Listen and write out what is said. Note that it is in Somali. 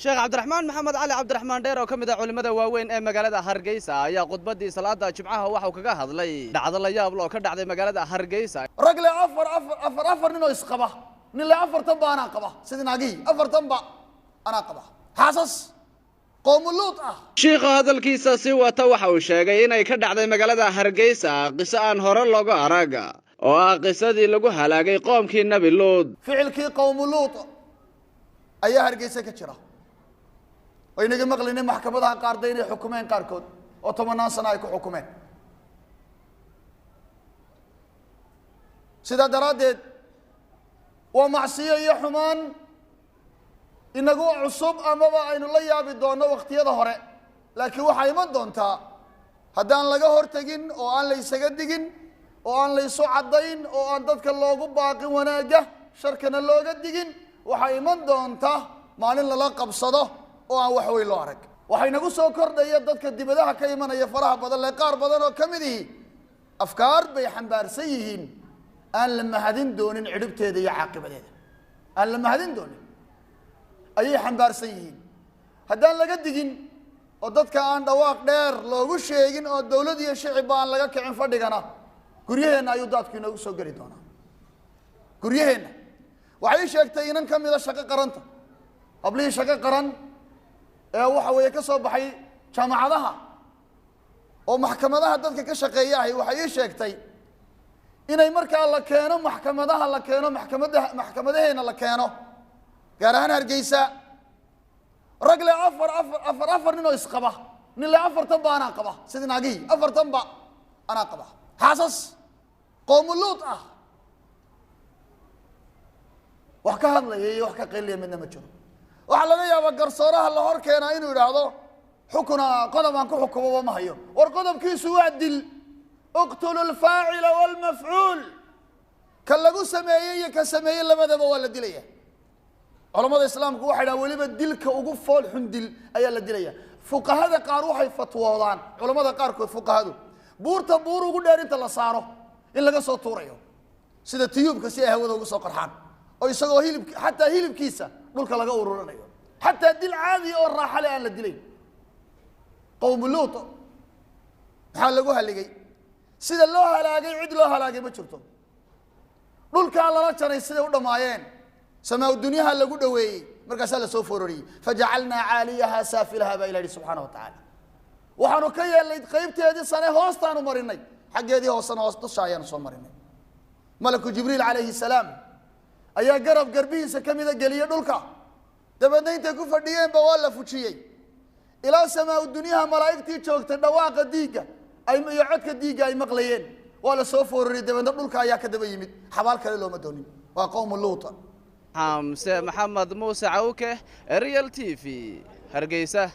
Sheekh Cabdiraxmaan Maxamed Cali Cabdiraxmaan Dheer oo ka mid ah culimada waaweyn ee magaalada Hargeysa ayaa khudbadii salaada Jimcaha waxa uu kaga hadlay dhacdo la yaab leh oo ka dhacday magaalada Hargeysa. Rag le afar afar afar afar nin oo isqaba, nin le afartan ba anaa qaba, sidii naagihii afartan ba anaa qaba, xaasas qoomuluud ah. Sheekha hadalkiisa si wata waxa uu sheegay inay ka dhacday magaalada Hargeysa qiso aan hore looga arag oo ah qisadii lagu halaagay qoomkii Nabi Luud. Ficilkii qowmuluud ayaa Hargeysa ka jira. Waynaga maqlaynay maxkamadaha qaarda inay xukumeen qaarkood oo 10-aan sano ay ku xukumeen. Sidaa daraaddeed waa macsiyo iyo xumaan inagu cusub amaba aynu la yaabi doonno wakhtiyada hore, laakiin waxaa iman doontaa haddaan laga hortegin oo aan la ysaga digin oo aan la ysu caddayn oo aan dadka loogu baaqin wanaagga, sharkana looga digin, waxaa iman doonta maalin lala qabsado oo aan wax weyn loo arag. Waxay nagu soo kordhaya dadka dibadaha ka imanaya faraha badan le, qaar badan oo ka mid ihi afkaar bay xambaarsan yihiin aan la mahadin doonin cidhibteeda iyo caaqibadeeda, aan la mahadin doonin ayay xambaarsan yihiin. Haddaan laga digin oo dadka aan dhawaaq dheer loogu sheegin oo dawlad iyo shicibba aan laga kicin fadhigana, guryaheenna ayuu daadku inoogu soo geli doonaa. Guryaheenna waxay sheegtay inan ka mida shaqo qaranta, hablihii shaqo qaran ee waxa weeye ka soo baxay jaamacadaha oo maxkamadaha dadka ka shaqeeya ahi, waxay ii sheegtay inay markaa la keeno maxkamadaha, la keeno maxkamada, maxkamadaheena la keeno, gaar ahaan Hargeysa, rag le afar afar afar afar nin oo isqaba, nin le afartan ba anaa qaba, sidii naagihii afartan ba anaa qaba, xaasas qoomuluud ah. Wax ka hadlaya iyo wax ka qayliya midna ma jiro. Waxaa laga yaabaa garsooraha la hor keenaa inuu idhaahdo xukuna qodob aan ku xukumoba ma hayo. War qodobkiisu waa dil, uqtulu lfaacila walmafcuul, ka lagu sameeyey iyo ka sameeyey labadaba waa la dilaya. Culamada islaamku waxay dhahan weliba dilka ugu fool xun dil ayaa la dilaya. Fuqahada qaar waxay fatwoodaan, culamada qaarkood fuqahadu, buurta buur ugu dheer inta la saaro in laga soo tuurayo sida tiyuubka si ay hawada uga soo qarxaan, oo isagoo hilib xataa hilibkiisa dhulka laga ururinayo, xataa dil caadi oo raaxa le aan la dilayn. Qowmu Luut maxaa lagu haligay? Sida loo halaagay cid loo halaagay ma jirto. Dhulkaa lala jaray siday u dhammaayeen, samaa dunyaha lagu dhoweeyey, markaasaa lasoo fororiyey. Fajacalnaa caaliyaha saafilaha baa ilah yihi subxaana wa tacaala. Waxaanu ka yeelnay qaybteedii sane hoostaanu marinay, xaggeedii hoosena hoos dusha ayaanu soo marinay. Malaku Jibriil calayhi salaam ayaa garab garbihiisa ka mida geliyey dhulka, dabeedna intay ku fadhiyeenba waa la fujiyey ilaa samaa dunyaha. Malaa'igtii joogtay dhawaaqa diigga iyo codka diigga ay maqlayeen. Waa la soo foororiyey, dabeedna dhulka ayaa ka daba yimid, xabaal kale looma doonin. Waa qowmu Luuta. Xamse Maxamed Muuse Cawke, Real TV, Hargeysa.